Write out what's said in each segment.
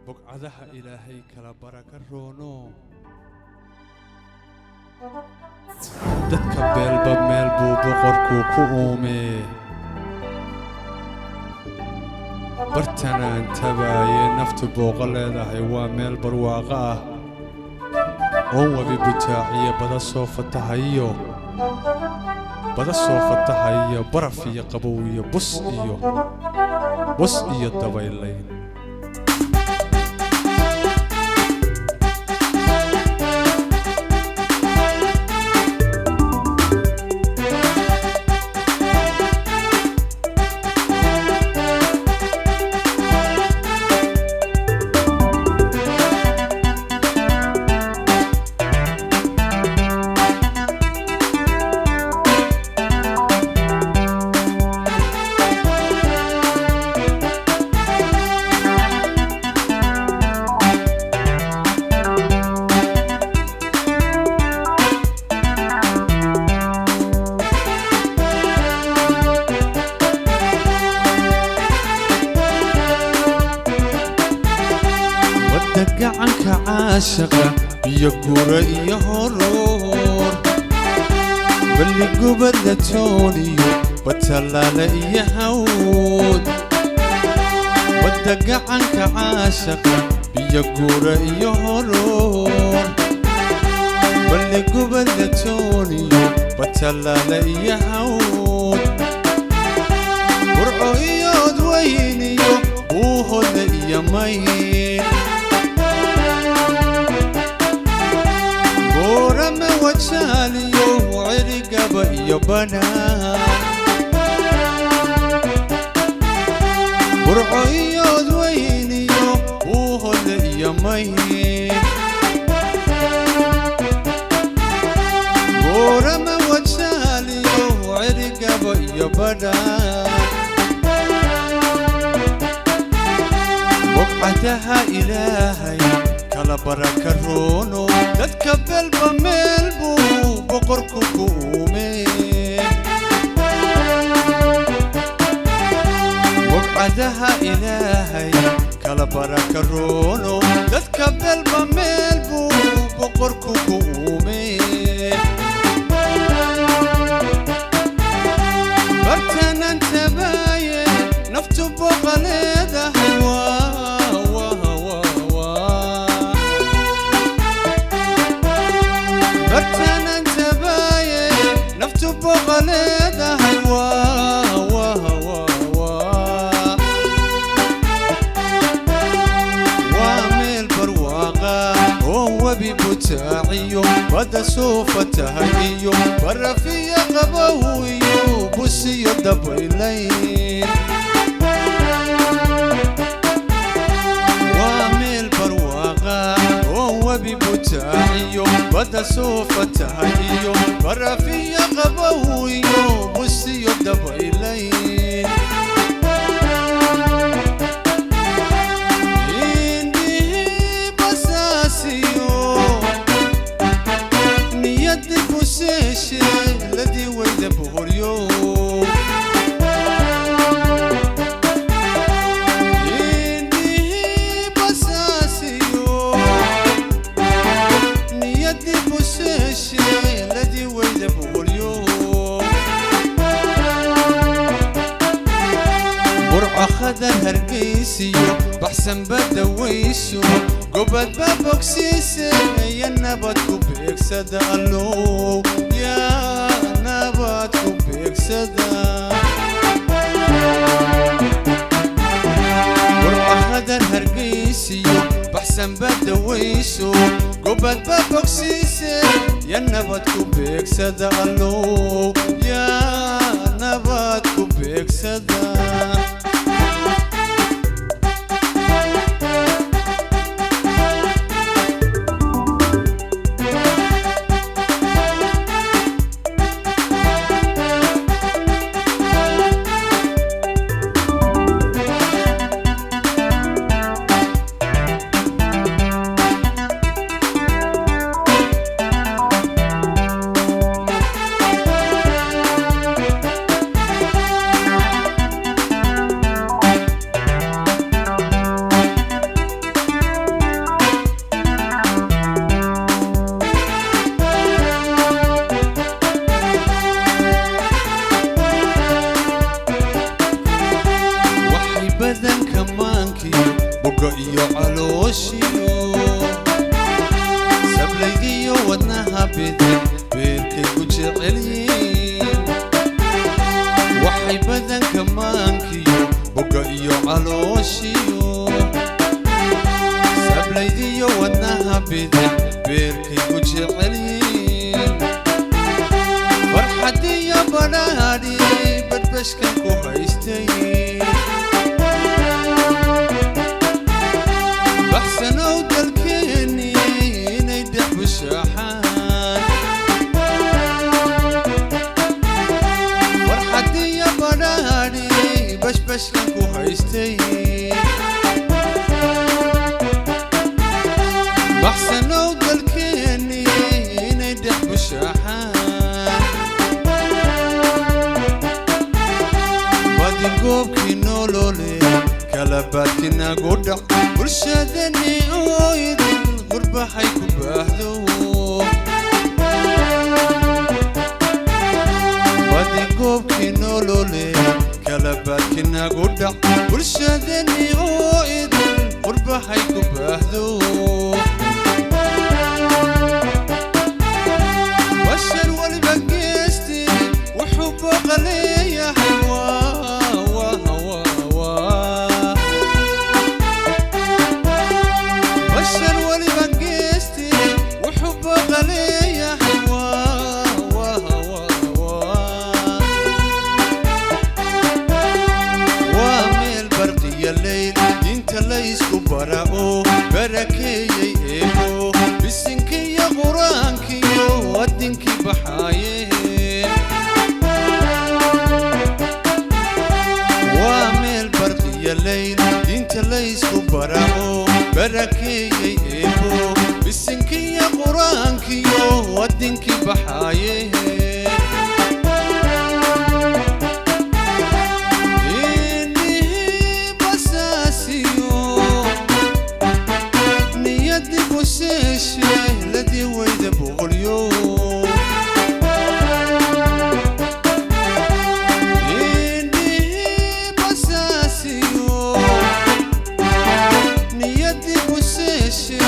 Bogcadaha Ilaahay kala baraka roono, dadka beelba meel buu boqorku ku uumee. Bartanaan tabaaye naftu booqo leedahay waa meel barwaaqo ah oon webi butaaciyo bada soo fatahayo, bada soo fatahayo, baraf iyo qabow iyo bus iyo bus iyo dabaylayn. Wadda gacanka caashaqa, biyo guura iyo horoor, balligubadla tooniyo batalaale iyo hawd. Wadda gacanka caashaqa, biyo guura iyo horoor, balligubadla tooniyo batalaale iyo hawd, Burco iyo Odweyniyo Buuhode iyo Mayn, Boorame, Wajaaliyo, Cirigaba iyo Banaan. Burco iyo Odweyniyo Buuhode iyo Mayn, Boorame, Wajaaliyo, Cirigaba iyo Banaan. Bogcadaha Ilaahay kala baraka roono, dadka beelba meel buu boqorku ku uumee. Bogcadaha Ilaahay kala baraka roono, dadka beelba meel buu boqorku ku uumee. Bartanan tabaaye naftu boqa leedahay waa. Bartanan tabaaye naftu boqa leedahay waa. Waa meel barwaaqa oo webi butaaciyo badda soo fatahay iyo barafiyo qabow iyo busiyo dabaylayn. Waa meel barwaaqa oo webi butaaciyo badda soo fatahay iyo barafiyo qabow iyo busiyo dabaylayn. Indhihii basaasiyo niyaddi buseeshe ladii weyda bohoryo. Indhihii basaasiyo niyaddi buseeshe ladii weyda bohoryo. Burco, Khadar, Hargeysiyo Baxsan badawayso, gobadba bogsiise ya nabad ku beegsada, allow yaa nabad ku beegsada. Burco, Khadar, Hargeysiyo Baxsan badawayso, gobadba bogsiise ya nabad ku beegsada, allow yaa nabad ku beegsada. Iyo calooshiyo sablaydiyo wadnaha bidix beerkay ku jecelyiin. Waxay badanka maankiyo bogga iyo calooshiyo sablaydiyo wadnaha bidix beerkay ku jecelyiin. Farxadiyo badhaadhi badbashkan ku haystay. Baxsanow dalkeenni inay dhex bushaaxaan. Farxadiyo badhaadhi bashbashkan ku haystay. Baxsanow dalkeenni inay dhex bushaaxaan. Badingoobkii nolole kala baadkinagu dhac bulshadani oo idin qurbaxay ku baahdo. Badingoobkii nolole kala baadkinagu dhac bulshadani oo idin qurbaxay ku baahdo. Bashar waliba geesti wuxuu booqa leeyahay. Waa waa waa bashar waliba geesti wuxuu booqa leeyahay. Waa waa waa waa waa meel barqiya leyl diinta laysku bara oo barakeeyey eebo bisinkiyo qur-aankiyo wadinkii baxaaye. Waa meel barqiya leyl diinta laysku bara oo barakeeyey eebo bisinkiyo qur-aankiyo wadinkii baxaaye. Indhihii basaasiyo niyadii buseeshe ladii weyda boqolyo. Indhihii basaasiyo niyadii buseeshe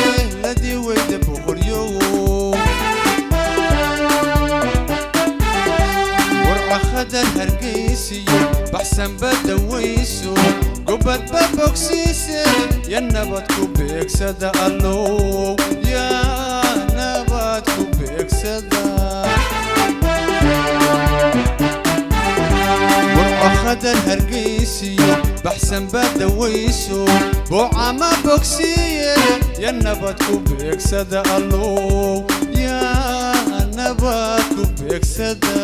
ladii weyda boqolyo. Warcakhadar hargeysiyo baxsanba dawayso gobadba bogsiise ya nabad ku beegsada allow yaa nabad ku beegsada. Warcakhadar hargeysiyo baxsanba dawayso boocama bogsiiye ya nabad ku beegsada allow yaa nabad ku beegsada.